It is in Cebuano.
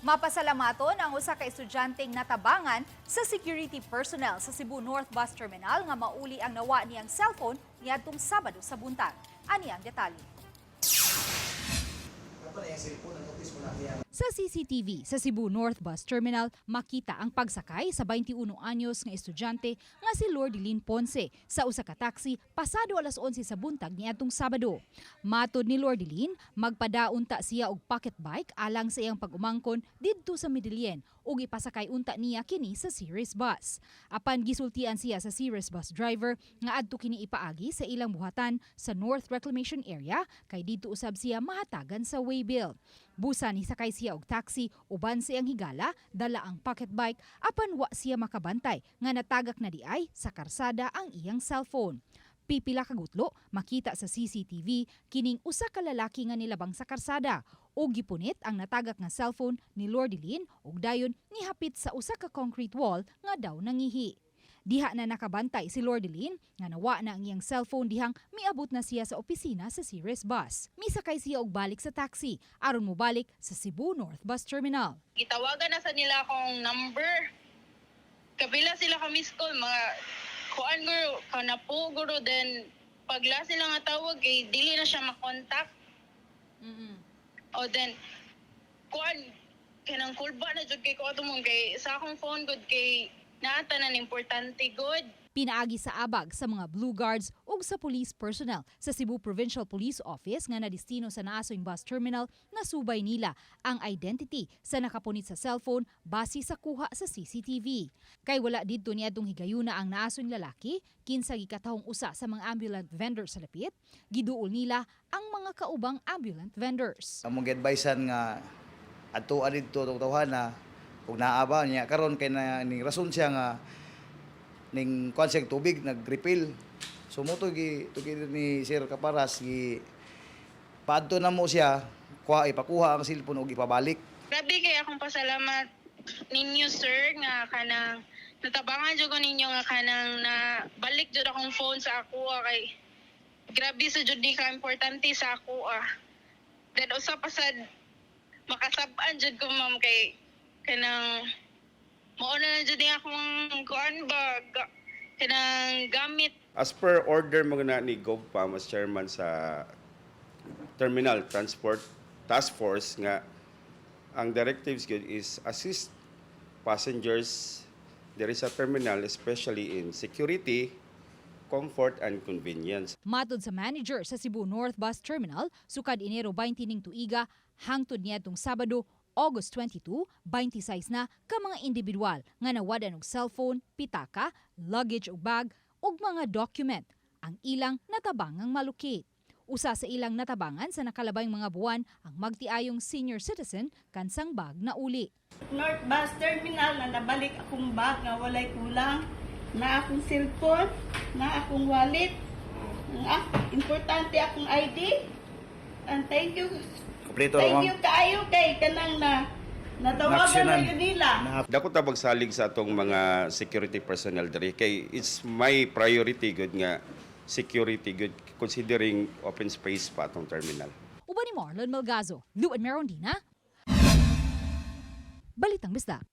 Mapasalamaton ang usa ka estudyanteng natabangan sa security personnel sa Cebu North Bus Terminal nga mauli ang nawa niyang cellphone niadtong Sabado sa buntag. Ani ang detalye. Sa CCTV sa Cebu North Bus Terminal, makita ang pagsakay sa 21 anyos nga estudyante nga si Lordelyn Ponce sa usa ka taxi pasado alas 11 sa buntag niadtong Sabado. Matod ni Lordelyn, magpadaon ta siya og pocket bike alang sa iyang pag-umangkon didto sa Medellin ug ipasakay unta niya kini sa Ceres Bus. Apan gisultian siya sa Ceres Bus driver nga adto kini ipaagi sa ilang buhatan sa North Reclamation Area kay didto usab siya mahatagan sa waybill. Busa nisakay siya og taxi uban sa iyang higala, dala ang pocket bike, apan wa siya makabantay nga natagak na diay sa karsada ang iyang cellphone. Pipila ka gutlo, makita sa CCTV kining usa ka lalaki nga nilabang sa karsada ug gipunit ang natagak nga cellphone ni Lordelyn ug dayon nihapit sa usa ka concrete wall nga daw nangihi. Diha na nakabantay si Lordelyn nga nawa na ang iyang cellphone dihang miabot na siya sa opisina sa Ceres Bus. Misakay siya og balik sa taxi aron mobalik sa Cebu North Bus Terminal. Gitawagan na sa nila akong number. Kapila sila ka miss call, mga kuan guro, kanapo guro, then pagla sila nga tawag kay dili na siya makontak. O then kuan kanang kulba na jud kay ko ato mong kay sa akong phone gud kay naa tanan importante gud. Pinaagi sa abag sa mga Blue Guards ug sa police personnel sa Cebu Provincial Police Office nga nadestino sa Naasoing Bus Terminal, nasubay nila ang identity sa nakapunit sa cellphone base sa kuha sa CCTV. Kay wala didto niadtong higayuna ang naasoing lalaki, kinsa gikatahong usa sa mga ambulant vendors sa lapit, giduol nila ang mga kaubang ambulant vendors. Among gi-advisean nga adto didto tawhana ug naa ba niya karon kay na ning rason siya nga ning kuan siya tubig nag-refill. So mo to gi tugi ni Sir Caparas, gi paadto na mo siya, kuha, ipakuha ang cellphone ug ipabalik. Grabe kay akong pasalamat ninyo, sir, nga kanang natabangan jud ko ninyo nga kanang na balik jud akong phone sa ako ah, kay grabe sa jud ni ka importante sa ako ah. Then usa pa sad makasab-an jud ko, ma'am, kay kanang mao na lang jud ni akong kuan ba kanang gamit. As per order mga na ni GovPam as chairman sa Terminal Transport Task Force nga ang directives gyud is assist passengers there is a terminal, especially in security, comfort and convenience. Matod sa manager sa Cebu North Bus Terminal, sukad Enero 20 ning tuiga hangtod niadtong Sabado, August 22, 26 na ka mga individual nga nawad-an og cellphone, pitaka, luggage ug bag ug mga document ang ilang natabangang ma-locate. Usa sa ilang natabangan sa nakalabayng mga buwan ang magtiayong senior citizen kansang bag na uli. North Bus Terminal na nabalik akong bag nga walay kulang na akong cellphone, na akong wallet, ang importante akong ID. And thank you. Kompleto. Thank you kaayo kay kanang na natawagan na yun nila. Dako ta magsalig sa atong mga security personnel diri kay it's my priority gud nga security gud considering open space pa atong terminal. Uban ni Marlon Malgazo, Luan Merondina, Balitang Bisdak.